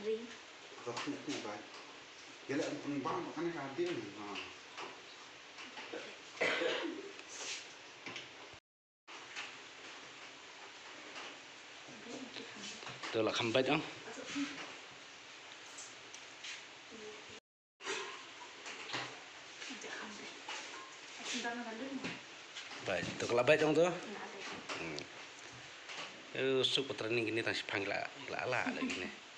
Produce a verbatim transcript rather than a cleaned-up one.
Ring. Tok ni ni bai. Gila ang bang kan ka din. Ha. To la kham bait ong. Bait, to ka la bait ong to. Hmm. Eh, suk pa training kini tang shipang la, la, la, la kini.